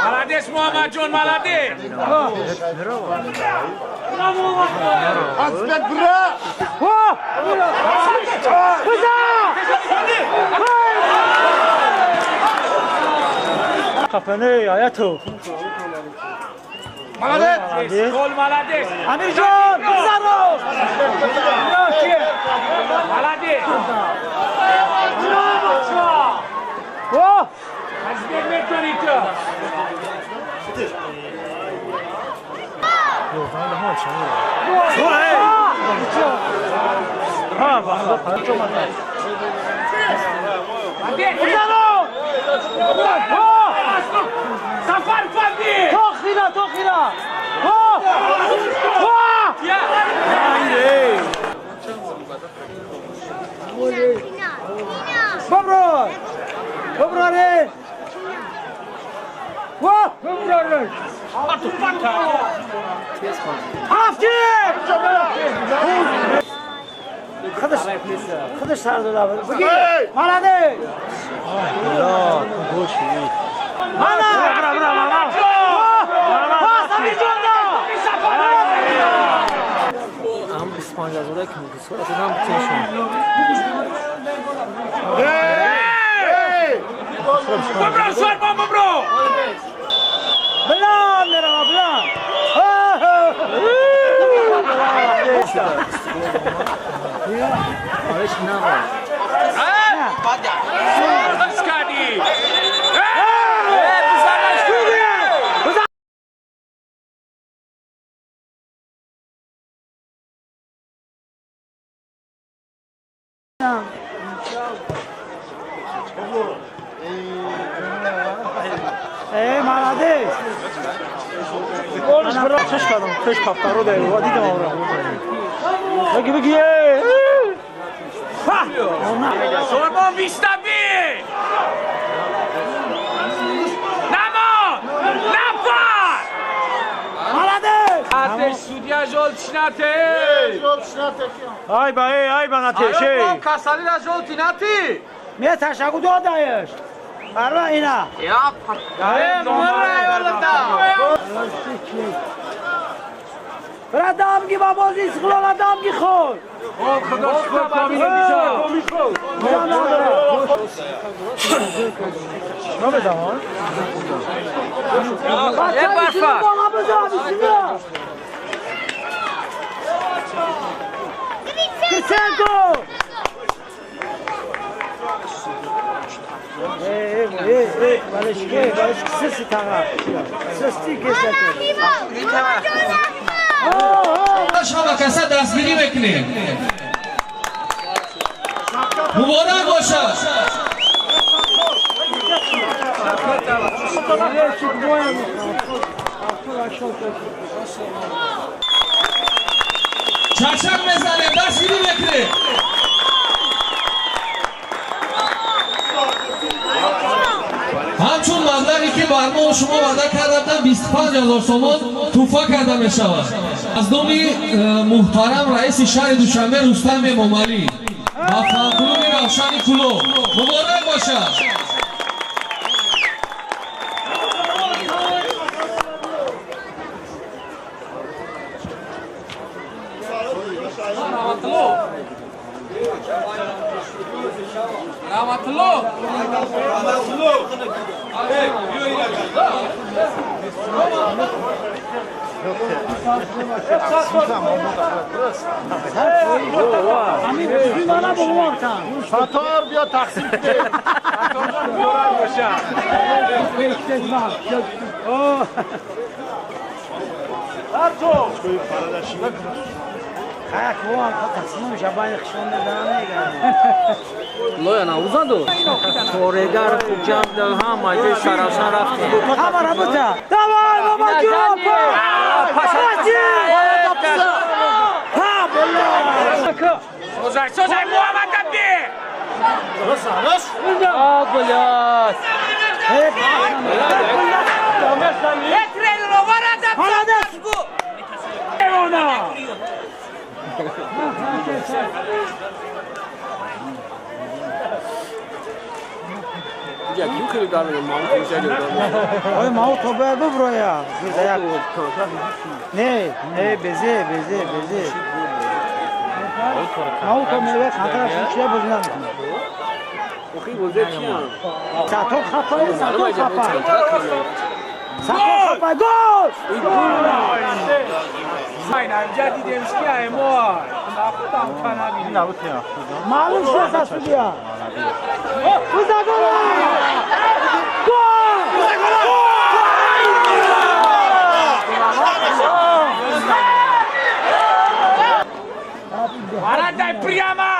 Молодец, Муҳаммадҷон, молодец! Азбек, бра! Кафане, аято. Молодец! Гол, молодец! Амирҷон, бизаро! Молодец! О! Азбек метавонӣ ту! Бизаро! Сафар Фанди! Тохира, тохира! О! О! Бобро! Бобро, О! Бобро! Ҳафти! Худаш сар дода. Бигир! Молодец! Мана! Пас Амирҷон да! Ам 25 ҳазора ки сурат додам тешон. Бобро, Шарбон, бобро! Билан мерава, билан! Ареш нава. Худаш кардӣ! Э, молодец! Олиш бро, чеш кардам, чеш кафтаро дай, ва дидам авра. Беги, беги, э! Ха! Шорбон виштаби! Намо! Нафар! Молодец! Ате судья жёлтый нате! Ай ба, эй, ай ба натеш, эй! Касали ра жёлтый нати! Ме ташакку додаеш. Барва ина. Я э мара ёлда. Бра дамги ба бози Истиқлол дамги хӯр. Хоб, худо шукр, комил бишо. Бача бисмилла, бисмилла. Кирченко! Эй, эй, эй, балешке, балешке, сиси тага. Систи кесете. Шумо каса дастгирӣ мекунем. Муборак бошад. Чашак мезанем, дастгирӣ мекунем. Ҳамчун маблағе ки бар мо шумо ваъда карда будам 25 ҳазор сомон тӯҳфа карда мешавад. Аз номи муҳтарам раиси шаҳри Душанбе Рустам Эмомалӣ ба фанклуби Равшани Кӯлоб муборак бошад. Rahmatullo! Fatор бیا تقسیم کنه. Лоя навзаду. Корегар Хуҷанд ҳама ҷои Шаравшан рафтем. Ҳама работа. Давай, баба ҷон! Пашаси! Ха, бля! Созай, созай, Муҳаммад Абди! А, бля! Не, не, безе, безе, безе. Мауто меве хатараш чия бозӣ намекунад. Сато хапа, сато хапа. Сато хапа, гол! Маълум шуд аз судья. Буза гол! Гол! Дай прямо!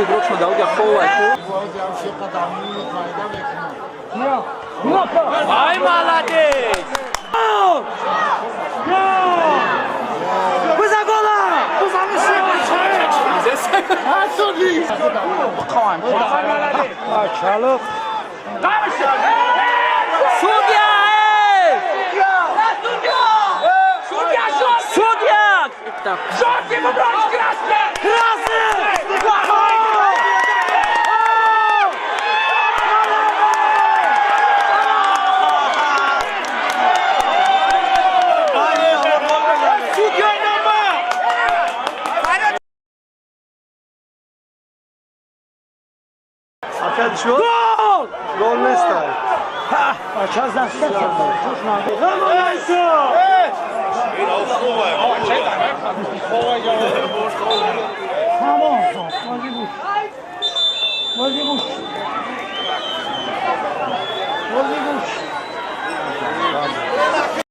игрокшон дар оҷа хова. Ай молодец! Бизан гола! Чалуқ. Судья! Судья, жёлтый! Судья! Жёлтый, выбрось красный! Красный! Гол! Гол нестай.